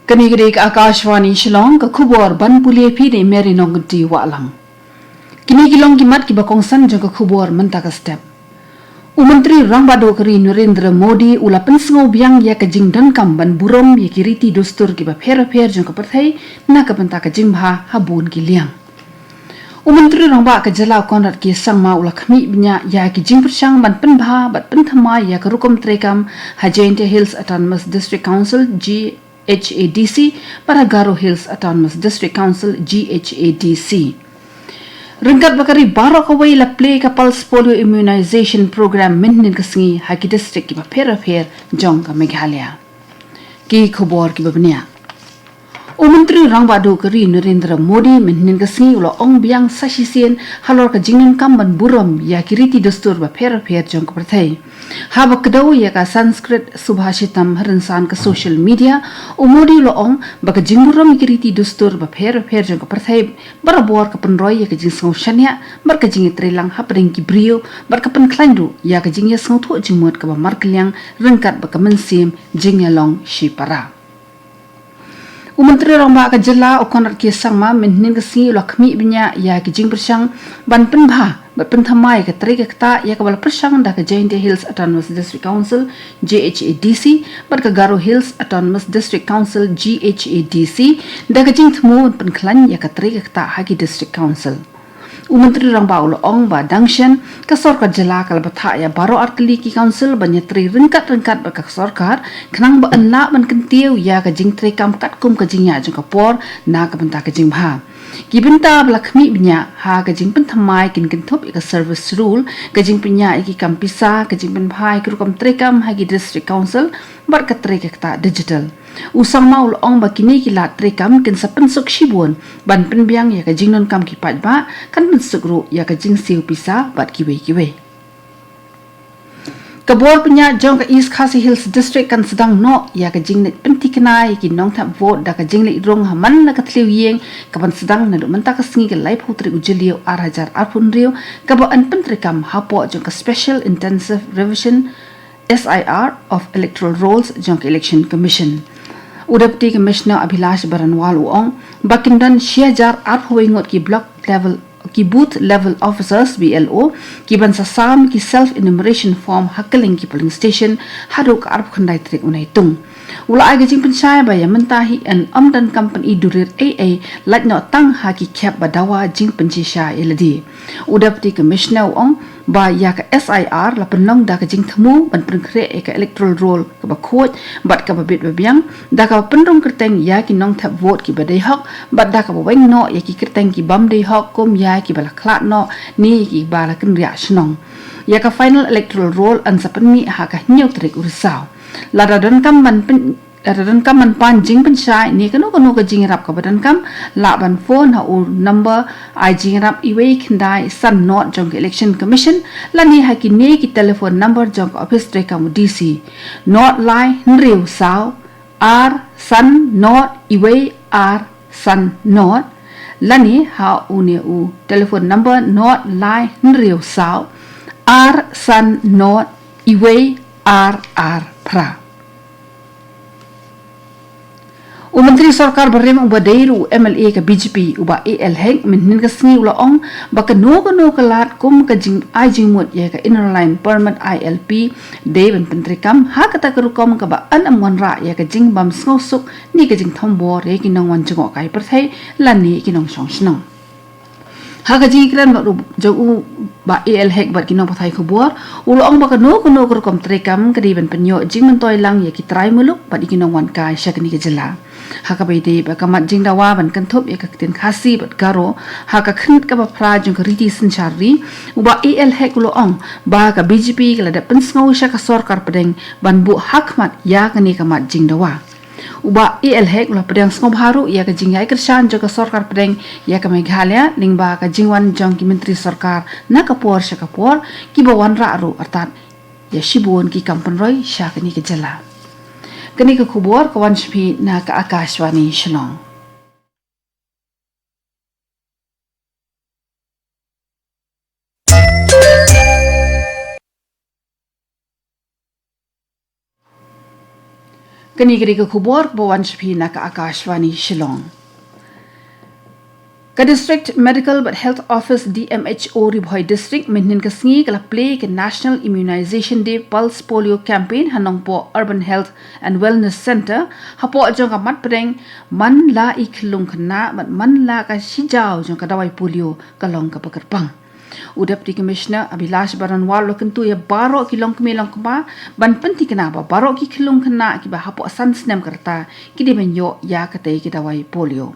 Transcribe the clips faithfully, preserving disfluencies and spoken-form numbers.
Kane ka dei ka Akashvani Shillong, ka khubor ban pule phi da i Mary Nongkynti Wahlang. Kine ki long ki mat kiba kongsan jong ka khubor mynta ka step. U Myntri Rangbah Duh ka ri Narendra Modi u la pynsngew biang ïa ka jingdonkam ban burom ïa ki riti dustur kiba pher bapher jong ka pyrthei na ka bynta ka jingbha ha bun ki liang. U Myntri Rangbah ka jylla u Conrad K Sangma u la khmih bniah ïa ki jingpyrshang ban pynbha bad pynthymmai ïa ka rukom treikam ha Jaintia Hills Autonomous District Council, G H A D C, bad ha Garo Hills Autonomous District Council, G H A D C. Ryngkat bad ka ri baroh kawei la plie ka Pulse Polio Immunization Program mynhynnin ka sngi ha ki district kiba pher bapher jong ka Meghalaya. Ki khubor kiba bniah. U Myntri Rangbah Duh ka ri Narendra Modi mynhynnin ka sngi u la ong biang sa shisien halor ka jingdonkam ban burom ïa ki riti dustur bapher bapher jong ka pyrthei. Haba kdew ïa ka Sanskrit Subhashitam ha rynsan ka social media, u Modi u la ong ba ka jingburom ïa ki riti dustur bapher bapher jong ka pyrthei barabor ka pynroi ïa ka jingsngew shaniah bad ka jingïatreilang hapdeng ki briew bad ka pynkhlaiñ ruh ïa ka jingïasngewthuh jingmut kaba markylliang ryngkat bad ka mynsiem jingïalong shipara. U Myntri Rangbah ka jylla u Conrad K Sangma mynhynnin ka sngi u la khmih bniah ïa ki jingpyrshang ban pynbha bad pynthymmai ka trei ka ktah ïa kaba la pyrshang da ka Jaintia Hills Autonomous District Council, J H A D C, bad ka Garo Hills Autonomous District Council, G H A D C, da ka jingthmu ban pynkhlaiñ ïa ka trei ka ktah ha ki District Council. U Myntri Rangbah u la ong ba dang shen ka sorkar jylla ka la bthah ïa baroh artylli ki council ban ïatrei ryngkat ryngkat bad ka sorkar khnang ba yn lah ban kyntiew ïa ka jingtreikam katkum ka jingïaid jong ka por na ka bynta ka jingbha. Ki bynta ba la khmih bniah ha ka jingpynthymmai kin kynthup ïa ka service rule, ka jingpynïaid ïa ki kam pisa, ka jingpynbha ïa ki rukom treikam ha ki District Council bad ka trei ka ktah digital. U Sangma u la ong ba kine ki lad treikam kin sa pynsuk shibun ban pynbiang ïa ka jingdonkam ki paidbah, kan pynsuk ruh ïa ka jingsiew pisa bad kiwei kiwei. Ka bor pynïaid jong ka East Khasi Hills District kan sdang noh ïa ka jingleit pynthikna ïa ki nongthep vote da ka jingleit rung ha man la ka thliew ïing, kaban sdang naduh mynta ka sngi ka laiphew tarik u Jylliew ar hajar arphew hynriew, kaba yn pyntreikam hapoh jong ka Special Intensive Revision, S I R, of Electoral Rolls jong ka Election Commission. U Deputy Commissioner Abhilash Baranwal u ong ba kin don shi hajar arphew wei ngut ki block level, ki booth level officers, B L O, kiban sa sam ki self enumeration form ha kylleng ki polling station haduh ka arphew khyndai tarik u Naitung. U la ai ka jingpynshai ba ïa mynta hi yn ym donkam pyni duh rit ei ei, lait noh tang ha ki khep ba dawa jingpynshisha ïa lade. U Deputy Commissioner u ong ba ïa ka S I R la pynlong da ka jingthmu ban pynkhreh ïa ka electoral roll kaba khuid bad kaba bit ba biang, da kaba pynrung kyrteng ïa ki nongthep vote kiba dei hok bad da kaba weng noh ïa ki kyrteng ki bym dei hok, kum ïa kiba la khlad noh ne kiba la kynriah shnong. Ïa ka final electoral roll yn sa pynmih ha ka hynñiew tarik u Risaw. Lada donkam ban pyn Lada donkam ban pan jingpynshai ne kano kano ka jingïarap kaba donkam, lah ban phone ha u number ai jingïarap iwei khyndai san nod jong ka Election Commission, lane ha kine ki telephone number jong ka ophis treikam u D C: nod lai hynriew saw ar san nod iwei ar san nod, lane ha une u telephone number nod lai hynriew saw ar san nod iwei ar ar phra. U Myntri Sorkar barim uba dei ruh u M L A ka B J P, u Bah A L Hek, mynhynnin ka sngi u la ong ba kano kano ka lad kum ka jingai jingmut ïa ka Inner Line Permit, I L P, dei ban pyntreikam ha kata ka rukom kaba yn ym wanrah ïa ka jingbym sngewsuk ne ka jingthombor ïa ki nongwan jngohkai pyrthei lane ki nongshong shnong. Ha ka jingïakren bad u, jong u Bah A L Hek bad ki nongpathai khubor, u la ong ba kano kano ka rukom treikam ka dei ban pynïoh jingmyntoi lang ïa ki trai muluk bad ïa ki nongwan kai sha kane ka jylla. Ha kaba ïadei bad ka mat jingdawa ban kynthup ïa ka ktien Khasi bad Garo ha ka khyrnit kaba phra jong ka riti synshar ri, u Bah A L Hek u la ong ba ka B J P ka la dep pynsngew sha ka sorkar pdeng ban buh hakhmat ïa kane ka mat jingdawa. U Bah A L Hek u la pdiang sngewbha ruh ïa ka jingïai kyrshan jong ka sorkar pdeng ïa ka Meghalaya lyngba ka jingwan jong ki myntri sorkar na ka por sha ka por, kiba wanrah ruh artat ïa shibun ki kam pynroi sha kane ka jylla. Kane ka khubor ka wan sha phi na ka Akashvani Shillong. Kane ka dei ka khubor ba wan sha phi na ka Akashvani Shillong. Ka District Medical bad Health Office, D M H O, Ri Bhoi District, mynhynnin ka sngi ka la plie ka National Immunization Day Pulse Polio Campaign ha Nongpoh Urban Health and Wellness Centre, hapoh jong ka mat pdeng man la i khyllung khynnah bad man la ka shijaw jong ka dawai polio ka long kaba kyrpang. U Deputy Commissioner Abhilash Baranwal u la kyntu ïa baroh ki longkmie longkpa ban pynthikna ba baroh ki khyllung khynnah kiba hapoh san snem ka rta ki dei ban ïoh ïa katei ka dawai polio.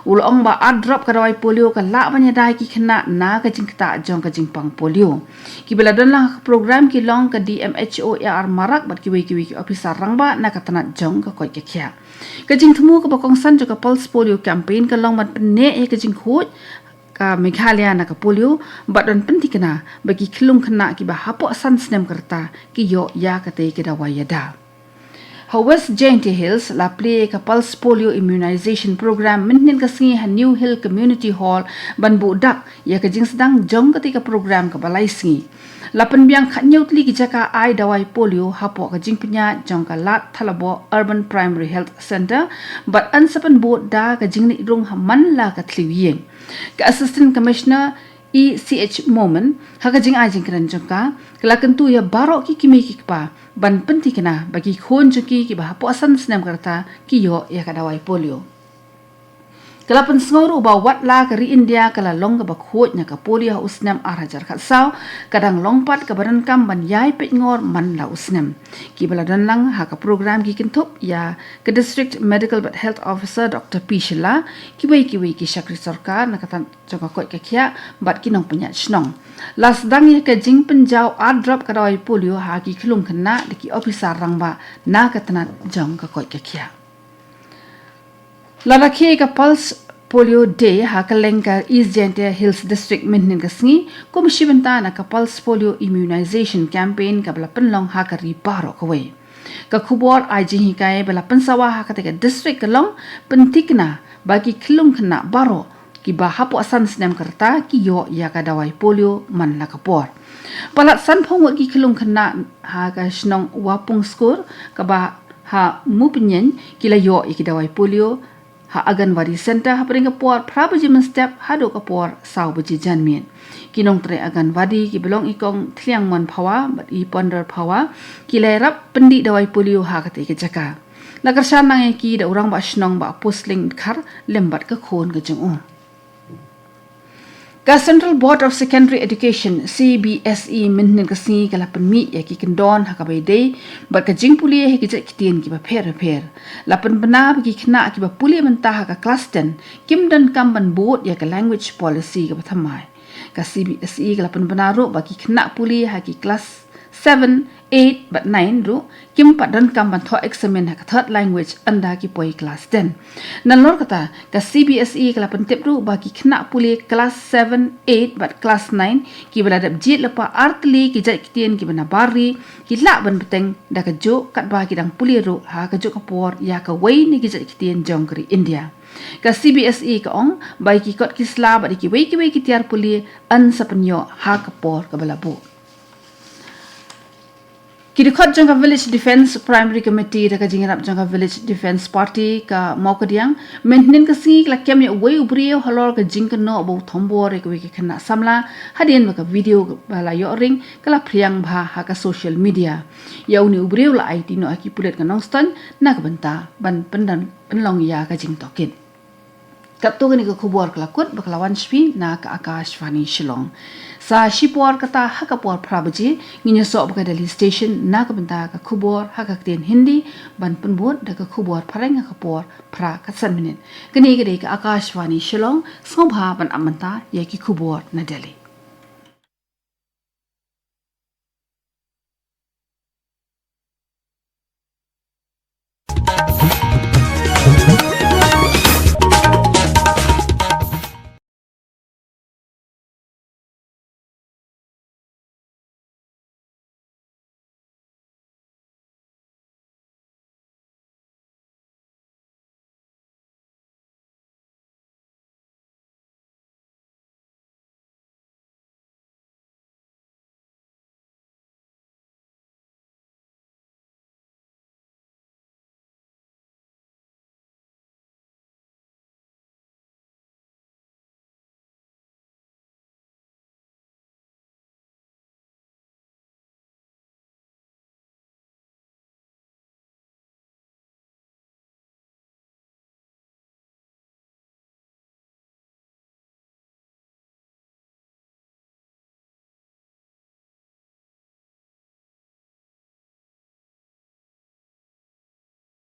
U la ong ba ar drop ka dawai polio ka lah ban ïada ïa ki khynnah na ka jingktah jong ka jingpang polio. Kiba la don lang ha ka program ki long ka D M H O A R Marak bad kiwei kiwei ki ophisar rangbah na ka tnat jong ka koit ka khiah. Ka jingthmu kaba kongsan jong ka Pulse Polio Campaign ka long ban pynneh ïa ka jingkhuid ka Meghalaya na ka polio, bad ban pynthikna ba ki khyllung khynnah kiba hapoh san snem ka rta ki ïoh ïa katei ka dawai ïada. Ha West Jaintia Hills la plie ka Pulse Polio Immunization Program mynhynnin ka sngi ha New Hill Community Hall ban buh dak ïa ka jingsdang jong katei ka program kaba lai sngi. La pynbiang khatñiew tylli ki jaka ai dawai polio hapoh ka jingpynïaid jong ka Lad Thalaboh Urban Primary Health Centre, bad yn sa pynbud da ka jingleit rung ha man la ka thliew ïing. Ka Assistant Commissioner E C H Momin, ha ka jingai jingkren jong ka, ka la kyntu ïa baroh ki kmie ki kpa ban pynthikna ba ki khun jong ki kiba hapoh san snem ka rta ki ïoh ïa ka dawai polio. Ka la pynsngew ruh ba wat la ka ri India ka la long kaba khuid na ka polio ha u snem ar hajar khatsaw, ka dang long pat kaba donkam ban ïai peitngor man la u snem. Kiba la don lang ha ka program ki kynthup ïa ka District Medical bad Health Officer, Doctor P Shylla, kiwei kiwei ki shakri sorkar na ka tnat jong ka koit ka khiah bad ki nongpynïaid shnong. La sdang ïa ka jingpynjaw ar drop ka dawai polio ha ki khyllung khynnah da ki ophisar rangbah na ka tnat jong ka koit ka khiah. La rakhe ka Pulse Polio Day ha kylleng ka East Jaintia Hills District mynhynnin ka sngi, kum shi bynta na ka Pulse Polio Immunization Campaign kaba la pynlong ha ka ri baroh kawei. Ka khubor ai jinghikai ba la pynsawa ha katei ka district ka long pynthikna ba ki khyllung khynnah baroh kiba hapoh san snem ka rta ki ïoh ïa ka dawai polio man la ka por. Palat sanphew ngut ki khyllung khynnah ha ka shnong Wapung Skur kaba ha Mupnyeng ki la ïoh ïa ki dawai polio ha Anganwadi Centre hapdeng ka por phra baje mynstep haduh ka por saw baje janmiet. Ki nongtrei Anganwadi kiba long i Kong Thliangmon Phawa bad i Ponder Phawa ki la ïarap pyndih dawai polio ha katei ka jaka. La kyrshan lang ïa ki da u rangbah shnong Bah Pusling Dkhar lem bad ka khun ka jong u. Ka Central Board of Secondary Education, C B S E, mynhynnin ka sngi ka la pynmih ïa ki kyndon ha kaba ïadei bad ka jingpule ha ki jait ktien kiba pher bapher. La pynbna ba ki khynnah kiba pule mynta ha ka klas ten kim donkam ban bud ïa ka language policy kaba thymmai. Ka C B S E ka la pynbna ruh ba ki khynnah pule ha ki klas seven, eight bad nine ruh kim pat donkam ban thoh eksamin ha ka third language ynda ki poi klas ten. Nalor kata, ka C B S E ka la pyntip ruh ba ki khynnah pule klas seven, eight bad klas nine kiba la dep jied lypa artylli ki jait ktien kiba na bar ri ki lah ban bteng da kajuh katba ki dang pule ruh ha kajuh ka por ïa kawei na ki jait ktien jong ka ri India. Ka C B S E ka ong ba ïa ki kot ki sla bad ïa kiwei kiwei ki tiar pule yn sa pynïoh ha ka por kaba la buh. Ki dkhot jong ka Village Defence Primary Committee da ka jingïarap jong ka Village Defence Party ka Mawkadiang mynhynnin ka sngi ka la kem ïa uwei u briew halor ka jingkynnoh ba u thombor ïa kawei ka khynnah samla hadien ba ka video ba la ïoh ring ka la phriang bha ha ka social media. Ïa une u briew la aiti noh ha ki pulit ka Nongstoiñ na ka bynta ban pynlong ïa ka jingtohkit. Katto katne ka khubor ka la kut ba ka la wan sha phi na ka Akashvani Shillong. Sa shipor kata ha ka por phra baje ngin ïasoh bad ka Delhi Station na ka bynta ka khubor ha ka ktien Hindi, ban pynbud da ka khubor phareng ha ka por phra ka san minit. Kane ka dei ka Akashvani Shillong, sngewbha ban ap mynta ïa ki khubor na Delhi.